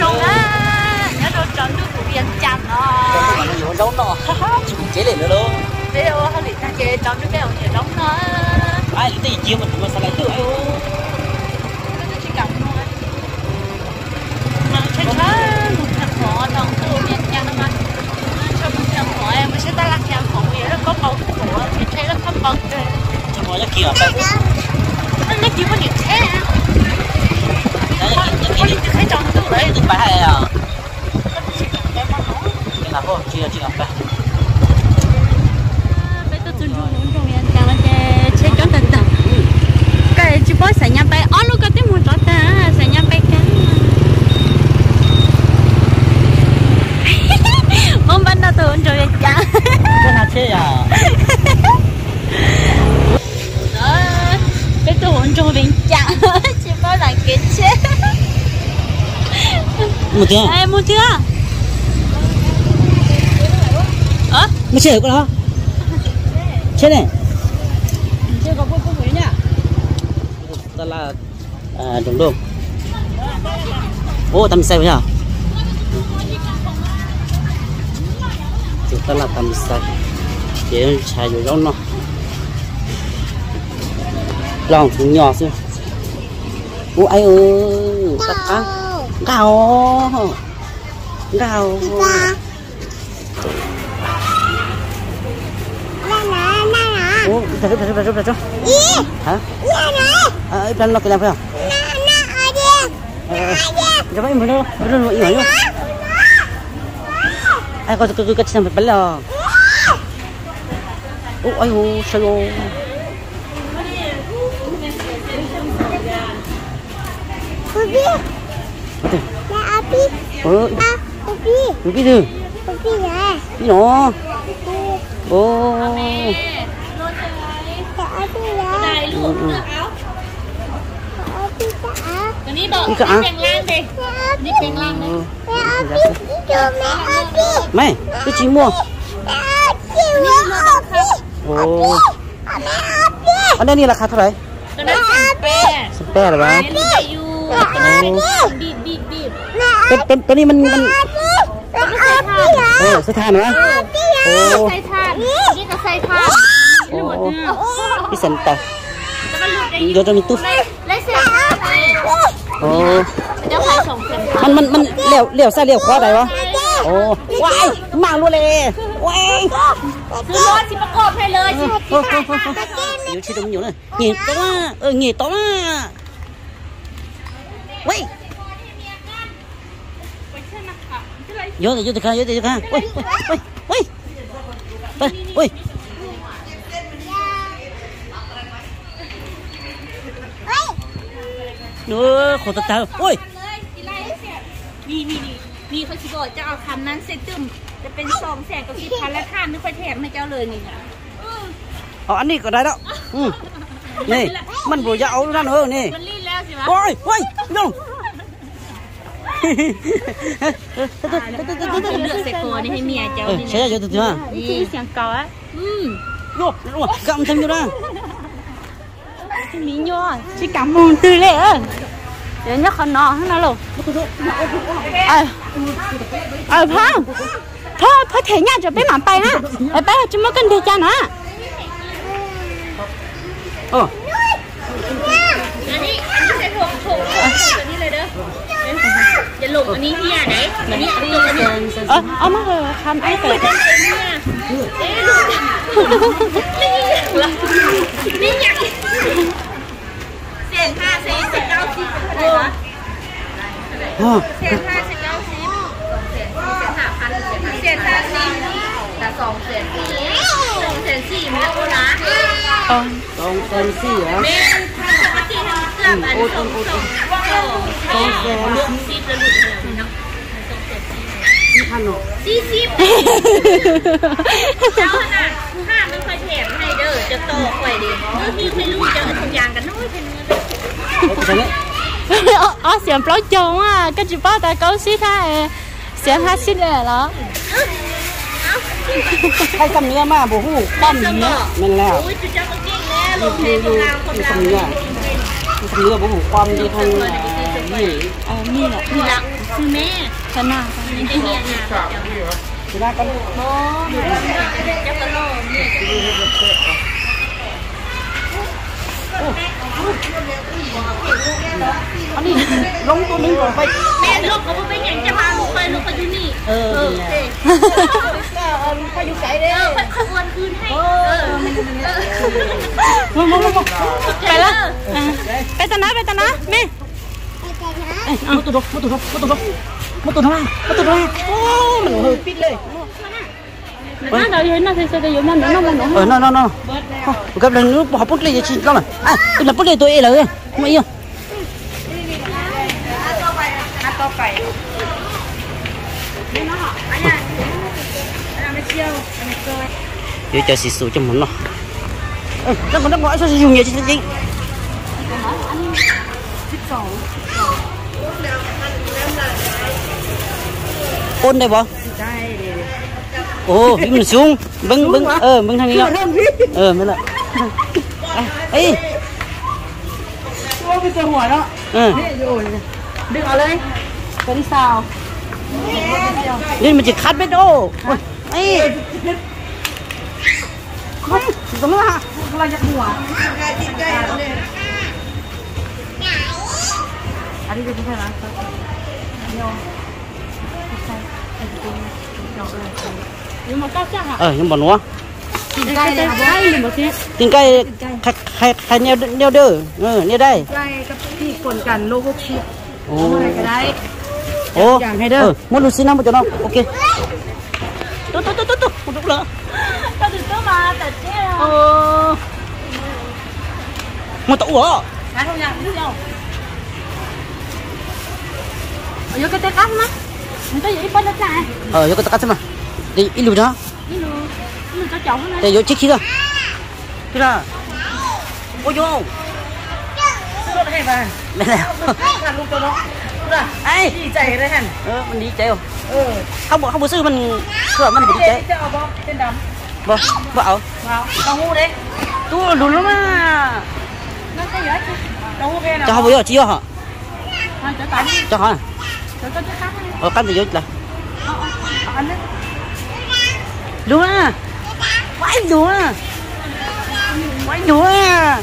Zoo na, nyob rau tsaus ntuj kuv Vias Cas no. Yuav zaub no, tsis mus tsev li lawm lauj. Peb ua hauj lwm tag ces tsaus ntuj peb mus yuav zaub no. Ai, lawv tej cia mas tus mas xav lais twj. Tsheb tsheb mus Naj Mov no, Vias Cas no mas tsheb mus Naj Mov, mus saib tab laj Naj Mov, yog lub koob npau suav, tsheb tsheb lub koob npau. Naj Mov nyob kiag os. Nyob kiag poj niam tsheb. Poj niam tsheb tsaus ntuj lawm. Twb pais hais os. Peb tuaj txug nroog, nroog Vias Cas no ces tsheb coob tag tag. Koj tsis paub Xais Nyas Pais, ob lub koj twb mus rov tag, Xais Nyas Pais kag. Muab npaj noj tuaj nroog Vias Cas. Peb tuaj hauv nroog Vias Cas tsis paub lam kev tsheb. Mus twg? Mus twg? Muaj tsheb koj los? Tsheb ne? Tab laj, aa, Doos Doj. Ub, Tam Xais yog. Tus tab laj Tam Xais. Ces ntshe yuav zaub noj. Plaub tug nyuj xwb. Ub, aib, qab qab. Nqaj os. Nqaj os. Ib pliag no kis las peb os. Koj tsis tau peb los. Ub, aib, ub, saib os. Pib twg? Pib no. Ub. Ib koj av. Mej, twb tsis muaj. Ob nej ni las khas thaum lawm? Xeem peb lawm as. Tus ni mas xaib thaj na. Ib xeem tawm. Yuav rau nws tub. Liaus xaj liaus qhuav dais as. Ua, maj luaj le. Yuav tsis rau me nyuam na. Nyem tau na, nyem tau na. Yuav, yuav tus kha, yuav tus kha. Qhuav tag tag. Ui. Ni, ni, ni, ni,เขาสิบอกจะเอาคำนั้นเส้นตึ้ม จะเป็นสองแสนกับสิบพัน แล้วถ้าไม่ค่อยแถมให้เจ้าเลยนี่ Ov, nej kom dais lawm. Ni, maj npus yog au lub nab no ni. Oi, oi, no. Saib yuav tus twg. Kam nthe nyuj na. Mi nyuj tsis kam mus twg li. Nyob qhov no no lauj. Phab, phab, phab them nyaj tso peb mam pais na. Peb tsis muaj koj ntiag cas na. Xees hab xees, xees kaub xib, xees hab xees kaub xib, xees hab xib, xees hab xib, xees hab xib, xees xib, xees xib, xees xib. Xib xib. Cov no na, hab mej khuaj them hais dawb cov to quais li, wb mej khuaj lub cov yas kas no. Ob xees plaub caug mas koj tsis paub tas kaub xib hab, xees hab xib li los. Hais xam nws mas npaum hu qom li, mej lawm. Xam nws, xam nws npaum hu qom li thaj. Xwb me. Xav na. Loob tuaj neeb kom peb. Peb lub qhov peb nyeem caj ma lub peb lub qhov yug ni. Peb tag na, peb tag na me. Muab tus rau, muab tus rau, muab tus rau, muab tus rau, muab tus rau. No no no. Kuv kab lag nub ho poob dlej yog tsis loj lawm. Tus lag poob dlej tus e lawm. Muaj ib yog. Yuav cov xim xus coj mus noj. Noj noj noj, ib txoj yug nyias tsis tseeb. Ôn đây bố. Ồ, ví mình xuống. Bưng, bưng, ờ, bưng thằng này. Ờ, mình lại. Ê. Ôi, cái tôi hỏi đó. Ừ. Đừng ở đây. Tôi đi sao? Nên mình chỉ khát biết ô. Ôi, ê. Khát, giống là. Là nhập mùa. Ơ, nhưng mà nó. Tin cai, khai, khai, khai neo, neo đơn. Ừ, neo đây. Ồ. Ơ, muab lub xib na, muab cov no. Ok. Tuj, tuj, tuj, tuj, tuj, mus rau lawm. Mus tau ua. Yuav koj tej qab xwb mas. Ib lus no. Ces yuav tsib khib. Ua yuav. Ê, mình đi chạy không? Không, không có sự mình, mình đi chạy. Bo, bo ẩu. Tú lùn lắm á. Cho hao bùi yog, tsis yog hả? Cho hao. Ơ, qab ntawd yuav lawm. Lùn á. Quái lùn á. Quái lùn á.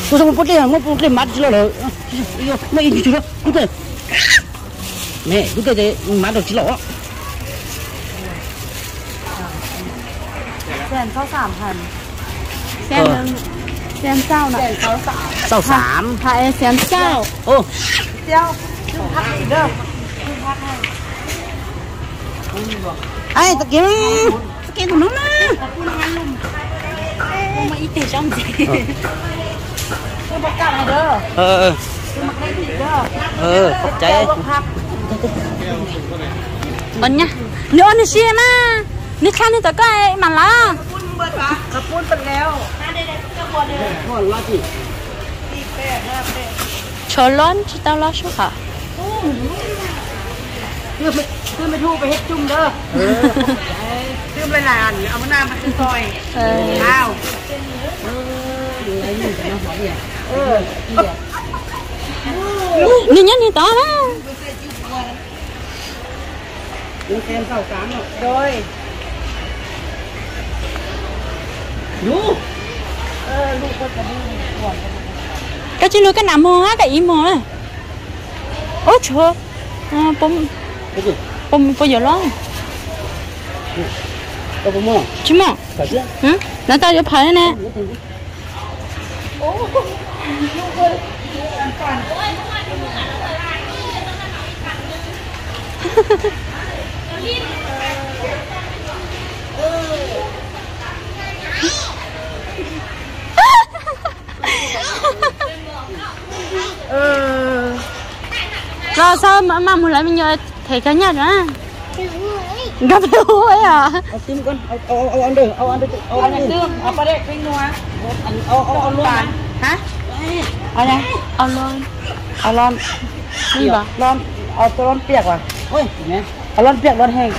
Tus xyov muaj pub dlej, muaj pub dlej mab tsis loj lawm. Muaj ib tug tsis loj, kub dlej. Ne, kub dlej ces mab rau tsis loj. Xyoo hais, xyoo hais. Xyoo hais. Xyoo xaam. Hais xyoo xyoo. Ê, txoj kev, txoj kev tus no na. Ib teg sab ntxiv. Qhov tseeb. Nws ua nws si na, nws tshaj nws tom koj mas lawm. Tshuav loj tsis tau loj sub hov. Nws nyob nws tod na. Koj tsis lug koj nam moog koj ib moog na. Ub tshuav, puas yuav loj? Tsis muaj. Lawv tau yuav phawv ne. Los xav mas mus lawv me nyuam them kawg nyaj na. Nkag pem ua os. Lon, lon, lon piam as. Lon piam lon heev.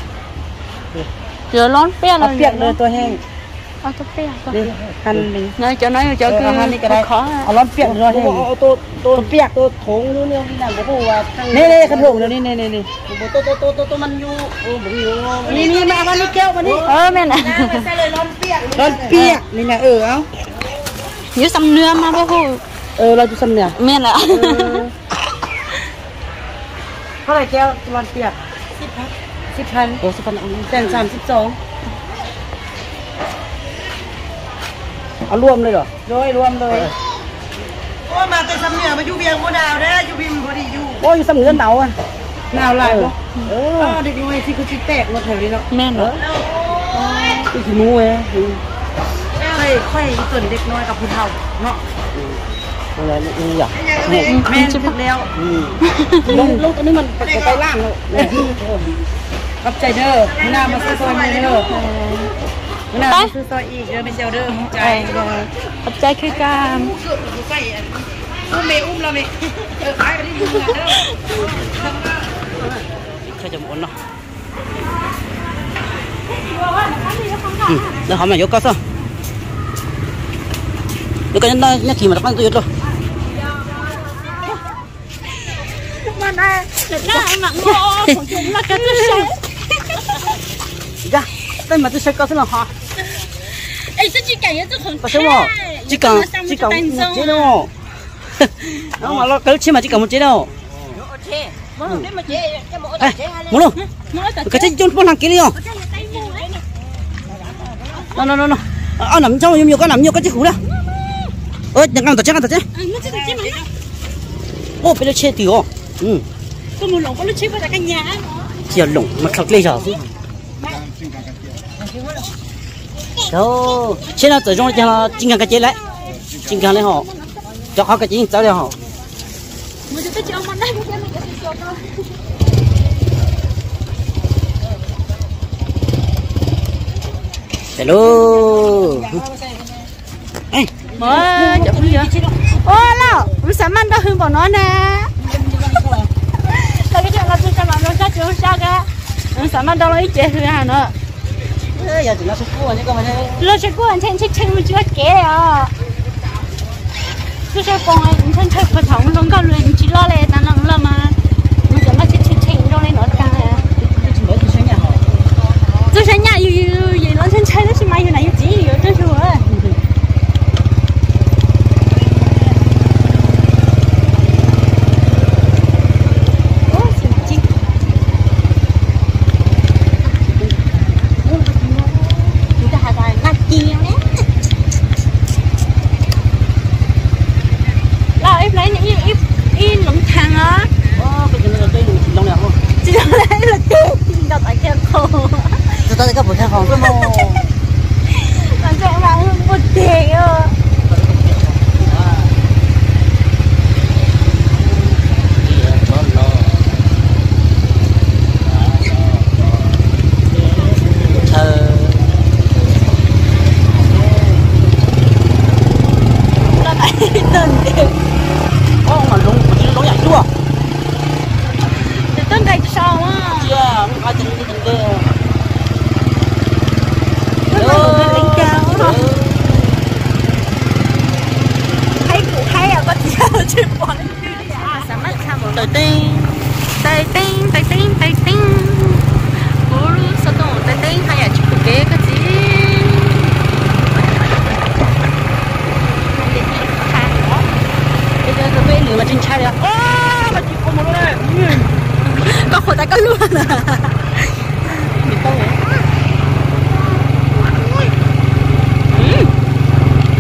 Lon piam lon tua heev. Cov no yog cov kws khov. Lov piam no, piam. Ne, ne, khov thoom no ne, ne, ne. Lov piam ne na. Yuav xam nws mas pab hu. Lov yuav xam nws. Miaj lawm. Có này keo lon tiệc. Ship phan. Ủa, ship phan. Tèm sàn ship sổ. Ăn luôn đây rồi. Rồi, luôn rồi. Ơ. Ơ, mà tôi xăm nhựa mà chú Việt mua nào đấy, chú Việt mua đi chú. Ôi, xăm nhựa nào à? Nào lại không? Ờ, ơ, ơ. Ơ, ด็ກน้อย thì cứ chỉ tẹt một thử đi nó. Mẹ nó. Ơ. Tôi chỉ mua à. Khoe, khoe, tôi ด็กน้อย กับผู้เฒ่า nó. Mẹ thực leo. Lông, lông tụi nó mình phải tay lang rồi. Khov txais ntau, na mas xub xo ntau. Na mas xub xo ib, ntau ntau. Khov txais khwv kam. Nws qhov mas yuav koj xwb. Yuav koj nyob kis mas rov qab tuaj yuav dua. Yog, tej mas twb saib koj xwb los ho. Tsis kam, tsis kam mus tsev no. Mas los kawg lub tsheb mas tsis kam mus tsev no. Mus lauj, koj tseem coj poj hla kev li os. No no no no. Ob nam tsheb yuav me nyuam, koj nam me nyuam koj tsis huv na. Nqa tom tsev, nqa tom tsev. Ua peb lub tsheb twg os. Tsis yog loom mas khaws dlej zog xwb. Tsheb no txawm zoo li cas los tsis nkag kab cev lawm. Tsis nkag li hos. Cov qhov kab cev yeej txawv li hos. Hello. Ua lauj, wb xav maj nrau hwv npaum no na. Los tsis sab, wb xav maj nrau los ib ce hwv hais no. Los tsis kuj ntshai ntshai tshee mus tsis ua kev os. Tub saib poob ntshai ntshai puag thaum zoo nkauj lug tsis loj li tas no loj mas. Mus cov no tshee tshee zoo li no tas. Tub saib nyaj yus yus los ntshai ntshai tab sis mas yus nam yus txiv yuav rau yus. Los ib pliag ib loov thaag os. Tsis zoo li, los teb nto tau kiag qhov. Los teb mas muaj teg os. Tus tub nqaij sau. Thaij kuv thaij os koj txiv, tsis pom leej twg li. Tais teeb, tais teeb, tais teeb, tais teeb. Kuv lub xov tooj tais teeb haj yam tsis pum kev koj txiv. Koj qhuas tas koj luaj na.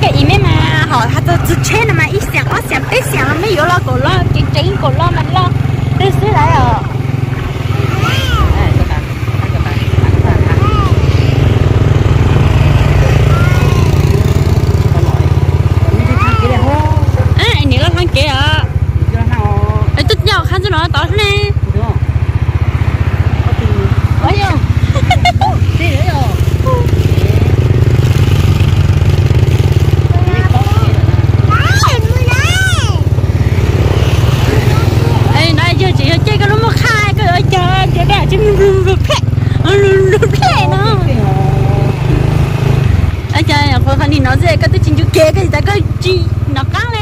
Koj ib me mas hom has txog txug tsheb no mas ib xees ob xees peb xees los me yuav los kaum los kev tseev kaum los mas loj twg xwb lawm os. Nim los hloov kev os. Twb yog qhov ntxwg no tod ne. No yog tseem yog caij koj lub muaj qhaj koj yuav cas ces daj tsis lub plej, lub plej no. Cas Kawg tsis nov qab li.